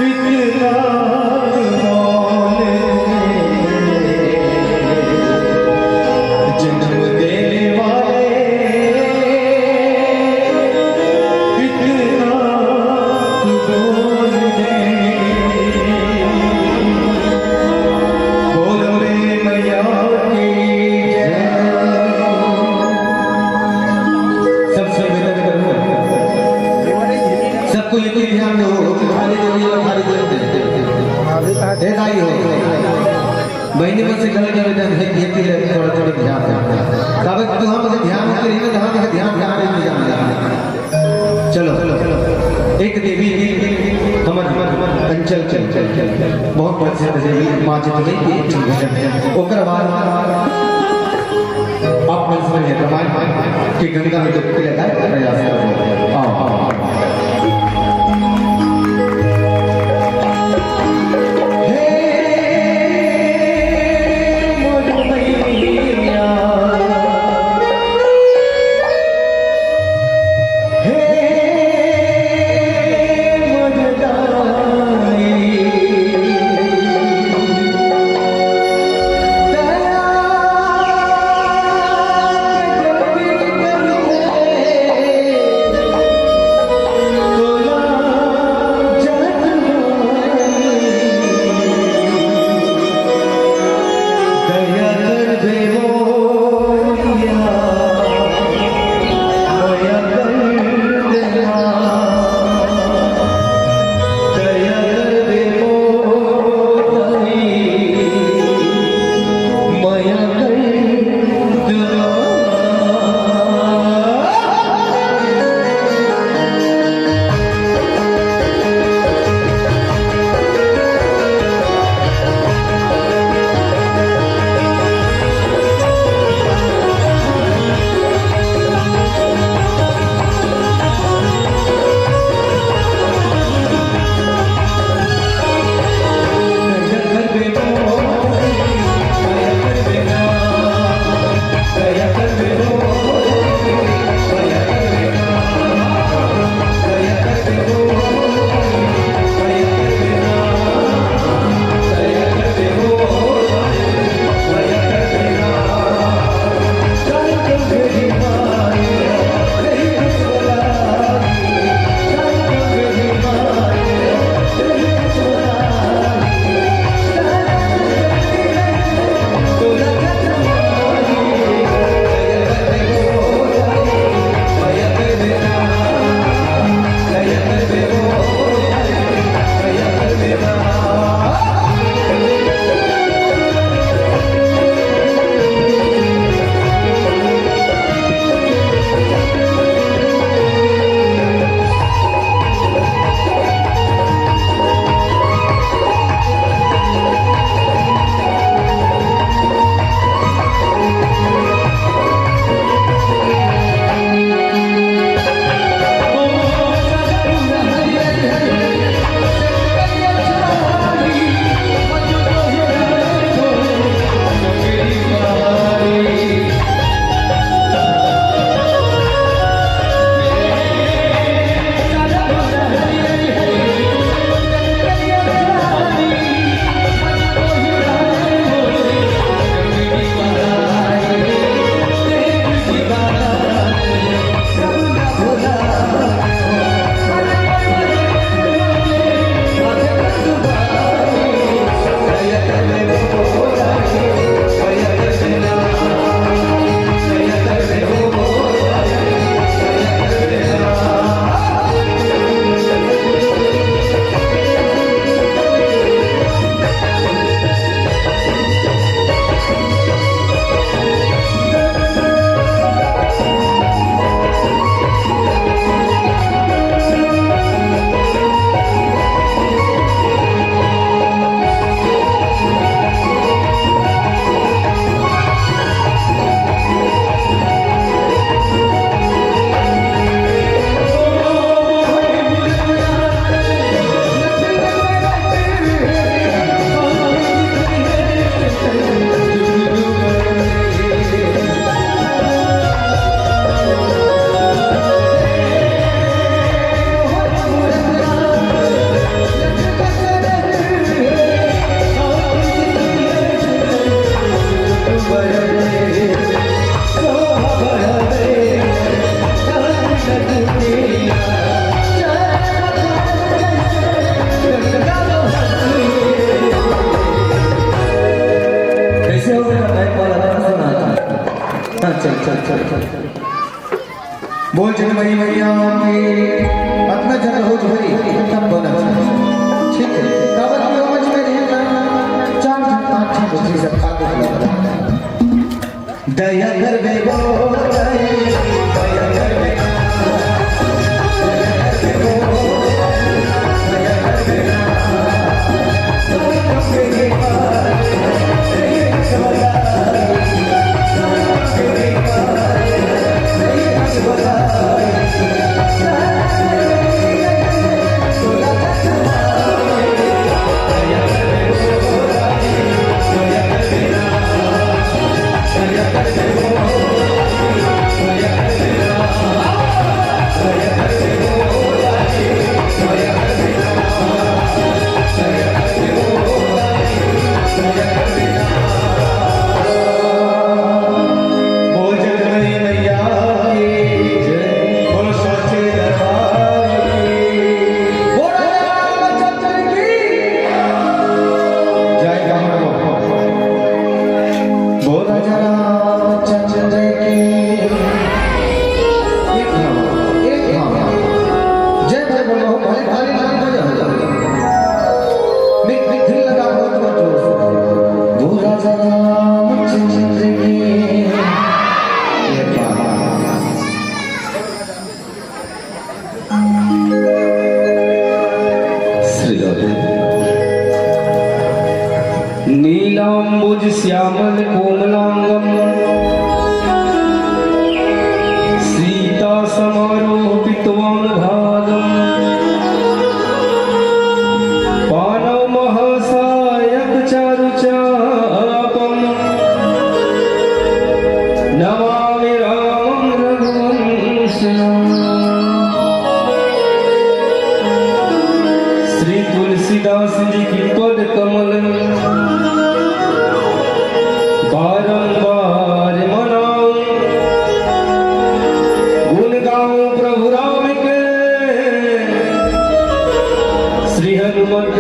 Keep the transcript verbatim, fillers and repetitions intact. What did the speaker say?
इतना तो बोल दे, जन्म देने वाले, इतना तो बोल दे। बोल रे मैया की जय। सबसे निवेदन करूंगा, सबको ये भी ध्यान दो, खाली दो, ये खाली दो। ए दाई हो, बहिनी मन से गलत निवेदन हे, ये भी थोड़ा, थोड़ा ध्यान दो। तब तू हम ध्यान के लिए, हम ध्यान, ध्यान नहीं जाना। चलो, एक देवी हमर अंचल के बहुत प्रसिद्ध देवी माँ जितनी की भजन। ओकर बाद आप मन समझ गए, कमाल कि गंगा में डुबकी लगाए प्रयास करो। आओ, आओ, आओ। हे मोर मैया, हे मोर दाई, दया के दृष्टि कर दे। बोल जगदम्बा मैया की। अतना जगह हो भाई, तब बना। ठीक है, काबर की हो मंच में रहेगा, चार जन, पाँच जन, छह जन, सब खा के। दया कर बे बोल, दया कर बे। बोल जगदम्बा मैया की जय। बोलो साचे दरबार की। बोल राजा रामचंद्र की जय। गाँव में बोल। बोल राजा रामचंद्र की। एक भाव, एक भाव। जय बोल बोलो, भाई, भाई, भाई, बजा, बजा। मिक, मिक, दिल लगा, बहुत, बहुत जोर से। बोल राजा रामचंद्र की। ये बात। श्री राधे। नीलाम्बुज श्यामल कोमलांगम, सीता समारोह पितवान भागम, पानव महासायक चारु चापम, नमामि रामं रघुवंशनम। श्री तुलसीदास जी की पद कमल बारंबार मनाऊं, गुण गाऊं प्रभु राम के, श्री हनुमत